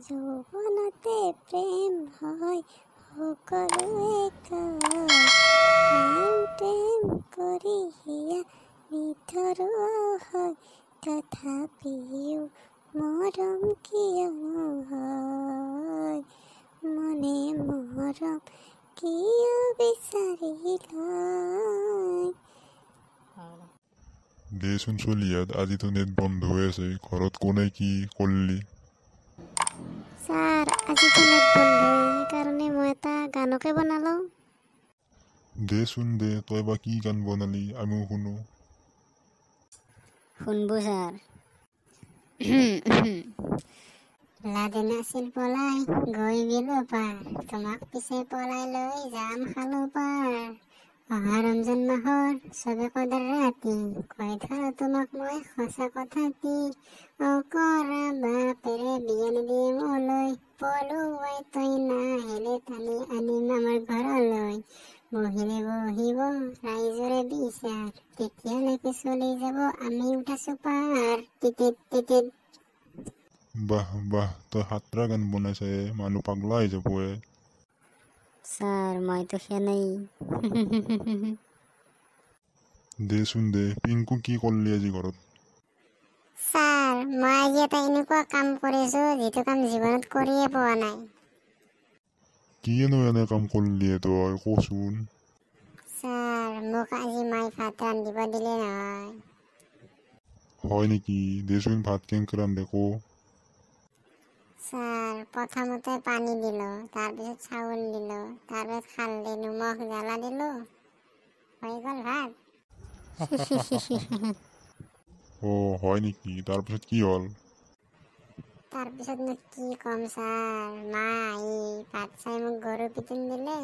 যৌৱনতে প্ৰেম হয় সকলোৱে কয়, প্ৰেম প্ৰেম কৰি হিয়া নিথৰুৱা হয়, তথাপিও মৰম কিয় নহয়, মনে মৰম কিয় বিচাৰি লয়। দেচোন চলিহাত, আজিতো নেট বন্ধ হৈ আছে, ঘৰত কোনে কি কৰলি? ছাৰ, আজিতো নেট বন্ধ, সেইকাৰণে মই এটা গানকে বনালোঁ। দেচোন দে, তই বা কি গান বনালি, আমিও শুনো। শুনবো ছাৰ। লাদেন আছিল পলাই গৈ গেলো পাৰ, তোমাক পিছে পলাই লৈ যাম খালো পাৰ। অহা ৰমজান মাহৰ চবে কদাৰ ৰাতি, কৈ থলো তোমাক মই সঁচা কথাটি। অ কৰা বাপেৰে বিয়া নিদিয়ে মোলৈ, পলুৱাই তই নাহিলে টানি আনিম আমাৰ ঘৰলৈ। বহিলে বহিব ৰাইজৰে বিচাৰ, তেতিয়ালৈকে চলি যাব আমি উঠা চুপাৰ। টিটিত টিটিত। বাহ বাহ, তই সাতটা গান বনাইছা এ, মানুহ পাগলা হৈ যাব এ। ছাৰ, মইতো সেয়া নাই। দেচোন দে, পিংকু কি কৰলি আজি ঘৰত? ছাৰ, মই আজি এটা এনেকুৱা কাম কৰিছোঁ যিটো কাম জীৱনত কৰিয়ে পোৱা নাই। কিনো এনে কাম কৰলি তই, কচোন। ছাৰ, মোক আজি মাই ভাত ৰান্ধিব দিলে নহয়। হয় নেকি? দেচোন ভাত কেনেকে ৰান্ধে ক। ছাৰ, প্ৰথমতে পানী দিলোঁ, তাৰপিছত চাউল দিলোঁ, তাৰপিছত হালধি নিমখ জ্বালা দিলোঁ, হৈ গ'ল ভাত। অ হয় নেকি? তাৰপিছত কি হ'ল? তাৰপিছতনো কি ক'ম ছাৰ, মা আহি ভাত চাই মোক গৰু পিটন দিলে।